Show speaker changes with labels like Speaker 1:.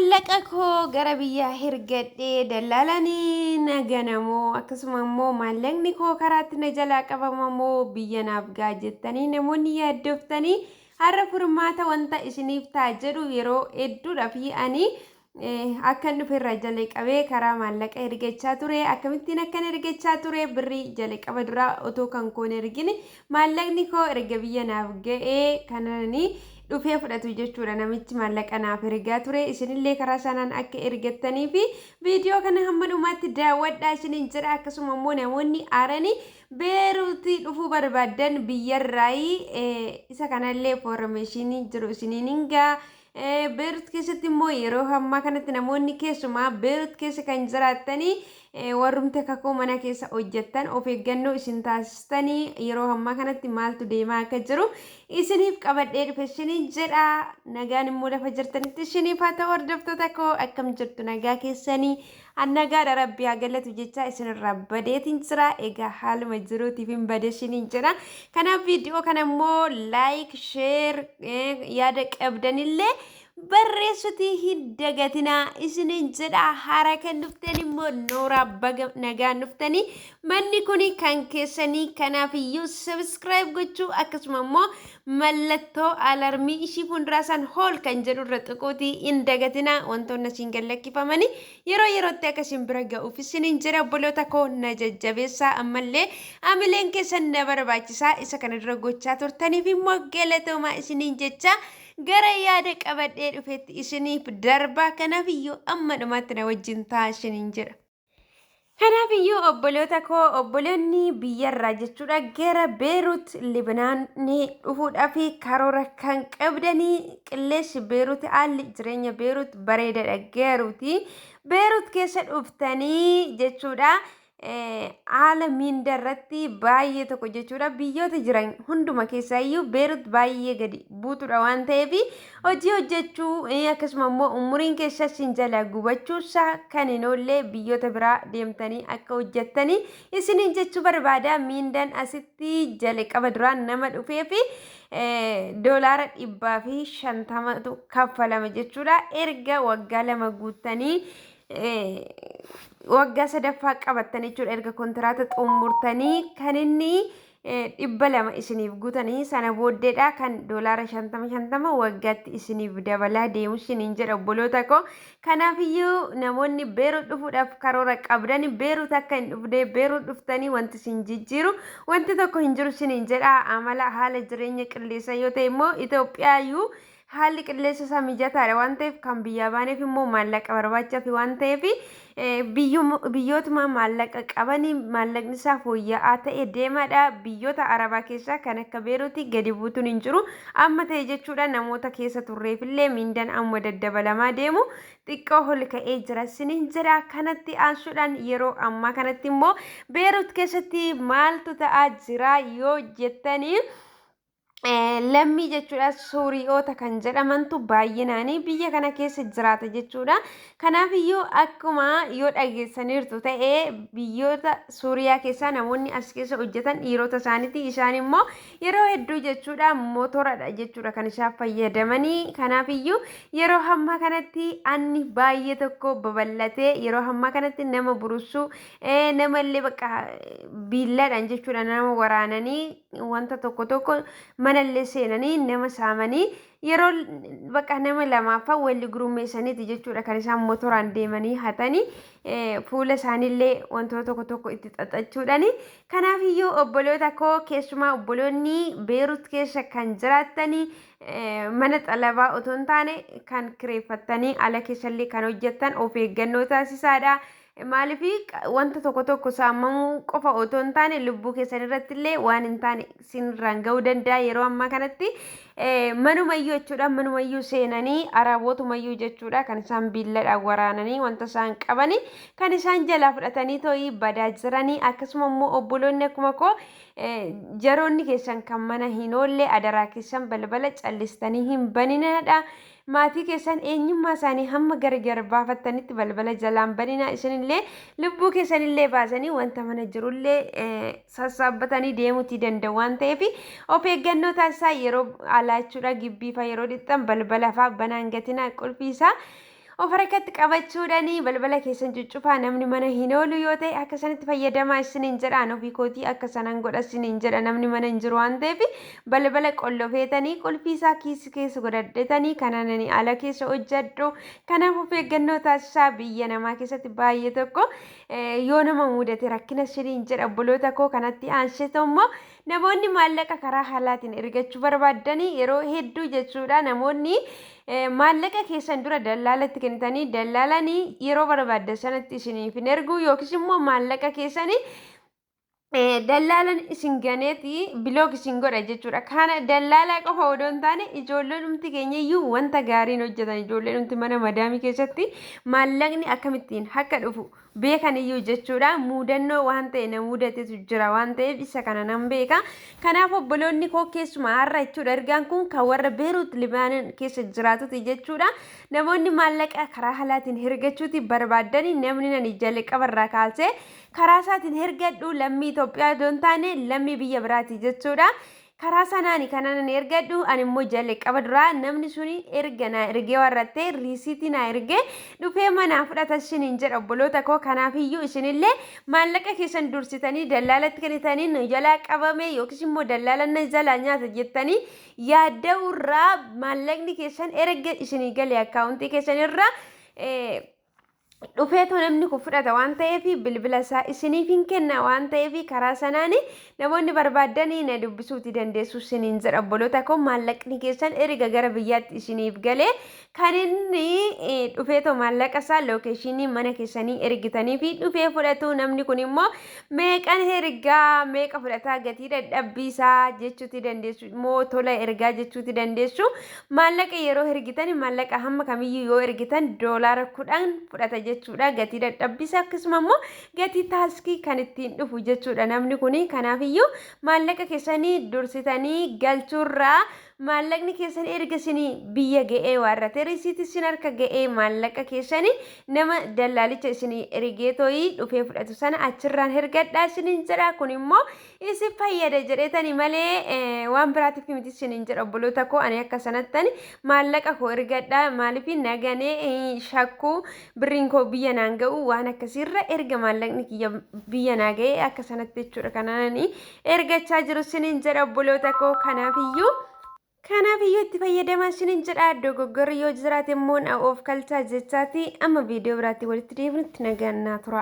Speaker 1: Maallaqa koo gara biyyaa ergadhee dallaalanii na ganamoo, akkasuma immoo maallaqni koo karaatti na jalaa qabamamoo biyya naaf ga'a jettanii namoonni yaaddooftanii, har'a furmaata wanta isiniif ta'a jedhu yeroo hedduudhaaf ani akkan dhufe irraa jalqabee karaa maallaqa ergachaa ture. Akkamittiin akkan ergachaa ture, birrii jalqaba duraa otoo kan koon ergine maallaqni koo erga biyya naaf ga'ee kananii dhufee fudhatu jechuudha namichi maallaqa naaf ergaa ture. Isinillee karaa sanaan akka ergattanii fi viidiyoo kana hamma dhumaatti daawwadhaa isiniin jedha. Akkasuma immoo namoonni aaranii Beeruutii dhufuu barbaaddan biyyarraayii isa kanallee information jiru isiniin hin ga'a. Beerut keessatti immoo yeroo ammaa kanatti namoonni keessumaa Beerut keessa kan jiraattanii, warrumti kakoo mana keessa hojjettan, of eeggannoo isin taasistanii yeroo ammaa kanatti maaltu deemaa akka jiru isiniif qabadhee dhufe isiniin jedha. Nagaan immoo lafa jirtanitti isiniif haa ta'u. Hordoftoota koo, akkam jirtu? Nagaa keessanii? Nagaadha, rabbi haa galatu jecha isinirraa badeetiin jira. Egaa haaluma jiruutiif hin bade isiniin jedha. Kanaaf viidiyoo kana immoo like, share, yaada qabdanillee barreessutii hin dagatinaa isiniin jedha. Haaraa kan dhuftan immoo nooraa, baga nagaan dhuftanii. Manni kun kan keessanii, kanaaf iyyuu subscribe gochuu, akkasuma immoo mallattoo alarmii ishii fuulduraa san all kan jedhu irra tuquutii hin dagatinaa. Wantoonni asiin gad lakkifamanii yeroo yerootti akka isin bira ga'uuf isiniin jedha. Obboloota koo, na jajjabeessaa, ammallee amileen keessan na barbaachisaa. Isa kana dura gochaa turtaniif immoo galatoomaa isiniin jecha gara yaada qabadhee dhufetti isiniif darbaa. Kanaaf iyyuu amma dhumaatti na wajjin ta'a isiniin jedha. Kanaaf iyyuu obboloota koo, obboloonni biyyarraa jechuudha gara Beerut Libnaan ni dhufuudhaaf karoora kan qabdanii, qilleensi Beerut, haalli jireenya Beerut bareedaadha garuuti. Beerut keessa dhuftanii jechuudha haala miinda irratti baay'ee tokko jechuudha biyyoota jiran hunduma keessaa iyyuu Beerut baay'ee gadi buutudha waan ta'eef, hojii hojjechuu akkasuma immoo umuriin keessa sin jala gubachuusaa kan hin oolle biyyoota biraa deemtanii akka hojjettanii isiniin jechuu barbaada. Miindaan asitti jalqaba duraan nama dhufee fi $150tu kaffalama jechuudha. Erga waggaa 2 guuttanii waggaa sadaffaa qabattan jechuudha, erga kontiraata xumurtanii kan inni 200 isiniif guutanii, sana booddeedha kan $50 50 waggaatti isiniif dabalaa deemu isiniin jedha, obboloota koo. Kanaafiyyuu namoonni Beerut dhufuudhaaf karoora qabdan, Beerut akka hin dhufne, Beerut dhuftanii wanti isin jijjiiru wanti tokko hin jiru isiniin jedha. Amala haala jireenya qilleensaa yoo ta'e immoo Itoophiyaayyuu haalli qilleensa isaa mijataadha waan ta'eef, kan biyyaa baaneef immoo maallaqa barbaachaaf waan ta'eef, biyyootuma maallaqa qabanii maallaqni isaa fooyya'aa ta'e deemaadha. Biyyoota Arabaa keessaa kan akka Beeruuti gadi buutuun hin jiru. Amma ta'e jechuudha namoota keessa turreefillee miindaan amma daddabalamaa deemu xiqqoo ol ka'ee jira isiniin jedha. Kanatti aansuudhaan yeroo ammaa kanatti immoo Beerut keessatti maaltu ta'aa jira yoo jettanii, lammii jechuudha Suuriyoota kan jedhamantu baay'inaanii biyya kana keessa jiraata jechuudha. Kanaaf iyyuu akkuma yoo dhageessaniirtu ta'ee, biyyoota Suuriyaa keessaa namoonni as keessa hojjetan dhiirota isaaniiti. Isaan immoo yeroo hedduu jechuudha mootoradha jechuudha kan isaan fayyadamanii. Kanaaf iyyuu yeroo ammaa kanatti anni baay'ee tokko babal'atee, yeroo ammaa kanatti nama burussuu, namallee bakka biillaadhaan jechuudha nama waraananii, wanta tokko tokko manallee seenanii nama saamanii, yeroo bakka nama lamaaffaa walli gurmeessaniiti jechuudha kan isaan motoraan deemanii hatanii, fuula isaaniillee wantoota tokko tokko itti xaxachuudhaani. Kanaaf iyyuu obboloota koo, keessumaa obboloonni Beerut keessa kan jiraattanii, mana xalabaa otoo hin taane kan kireeffattanii ala keessallee kan hojjettan, of eeggannoo taasisaadha. Maaliif, wanta tokko tokko saamamuu qofa otoo hin taane lubbuu keessan irratti illee waan hin taane sinirraan ga'uu danda'a. Yeroo ammaa kanatti manumayyuu jechuudha manumayyuu seenanii, arabootumayyuu jechuudha kan isaan biilladhaan waraananii wanta isaan qabanii kan isaan jalaa fudhatanii too'ii badaa jiranii. Akkasuma immoo obboloonni akkuma koo jaroonni keessan kan mana hin oolle, adaraa keessan balbala callistanii hin baninaadha. Maatii keessan eenyummaa isaanii hamma gargar baafattanitti balbala jalaan baninaa. Isinillee lubbuu keessanillee baasanii wanta mana jirullee sassaabbatanii deemuutii danda'u waan ta'eef, of eeggannoo taasisaa. Yeroo alaa jechuudha gibbii fa'aa yeroo dhixxan balbala fa'aa banaan gatinaa, qulfii isaa Of harkatti qabachuudhaan balbala keessan cuccufaa, namni mana hin oolu yoo ta'e akka sanatti fayyadamaa isiniin jedhaan, ofii kootii akka sanan godha isiniin jedha. Namni mana hin jiru waan ta'eef balbala qollofeetanii qulfii isaa kiisii keessa godhadhetanii kanaan ala keessa hojjedhu. Kanaaf of eeggannoo taasisaa, biyya namaa keessatti baay'ee tokko yoo nama mudate rakkina isiniin jedha, obboloota koo. Kanatti aansitoo immoo namoonni maallaqa karaa haalaatiin ergachuu barbaaddanii yeroo hedduu jechuudha, namoonni maallaqa keessan dura dallaalatti kennitanii dallaalanii yeroo barbaaddan sanatti isiniif hin ergu, yookiis immoo maallaqa keessanii dallaalan isin ganeeti block isin godha jechuudha. Kana dallaalaa qofa odoo hin taane ijoolleen dhumti keenya iyyuu wanta gaariin hojjetan, ijoolleen dhumti mana madaamii keessatti maallaqni akkamittiin akka dhufu beekan iyyuu jechuudha. Muudannoo waan ta'e na mudatetu jira waan ta'eef isa kana nan beeka. Kanaaf obboloonni koo, keessumaa har'a jechuudha, ergaan kun kan warra Beeruut Libaanon keessa jiraatuti jechuudha. Namoonni maallaqa karaa halaatiin hergachuuti barbaaddanii, namni nani jalqabarraa kaasee karaa isaatiin hergadhu lammii Itoophiyaa odoo hin taane lammii biyya biraati jechuudha. Karaa sanaani kana nan ergadhu, ani immoo jalqaba duraa namni suni erga naa ergee warrattee riisiitii naa ergee dhufee manaa fudhata isiniin jedha, obboloota koo. Kanaafiyyuu isinillee maallaqa keessan dursitanii dallaalatti kennitanii nu jalaa qabame yookiis immoo dallaalan na jalaa nyaata jettanii yaadda'urraa, maallaqni keessan erga isinii galee akkaawuntii keessan irraa dhufeetoo namni kun fudhata waan ta'eef bilbila isaa isiniif hin kenna waan ta'eef, karaa sanaan namoonni barbaaddanii na dubbisuuti dandeessu isiniin jedha, obboloota koo. Maallaqni keessan erga gara biyyaatti isiniif galee kan inni dhufeetoo maallaqa isaa lookeeshinii mana keessanii ergitanii fi dhufee fudhatu. Namni kun immoo meeqan ergaa, meeqa fudhataa, gatii dadhabbii isaa jechuuti dandeessu immoo tola ergaa jechuuti dandeessu. Maallaqa yeroo ergitan, maallaqa hamma kamiyyuu yoo ergitan, $10 fudhata jechuudha, gatii dadhabbisaa akkasuma immoo gatii taaksii kan ittiin dhufu jechuudha namni kun. Kanaafiyyuu maallaqa keessanii dursitanii galchuurraa maallaqni keessan erga isinii biyya ga'ee waarrate, risiitii isin harka ga'ee, maallaqa keessanii nama dallaalicha isinii ergee tooyii dhufee fudhatu sana achirraan ergadhaa isiniin jedha. Kun immoo isin fayyada jedheetani malee waan biraatiif miti isiniin jedha, obboloota koo. Ani akka sanattani maallaqa koo ergadhaa. Maaliif naganee shakkuu birriin koo biyya naan ga'u waan akkasiirra, erga maallaqni kiyya biyya naa ga'ee akka sanatti jechuudha kanaani ergachaa jiru isiniin jedha, obboloota koo. Kanaafiyyuu itti fayyadamaa isiniin jedha. Dogoggorri yoo jiraate immoo na of kalchaa jechaati. Amma viidiyoo biraatti walitti deebinutti nagaan naa tura.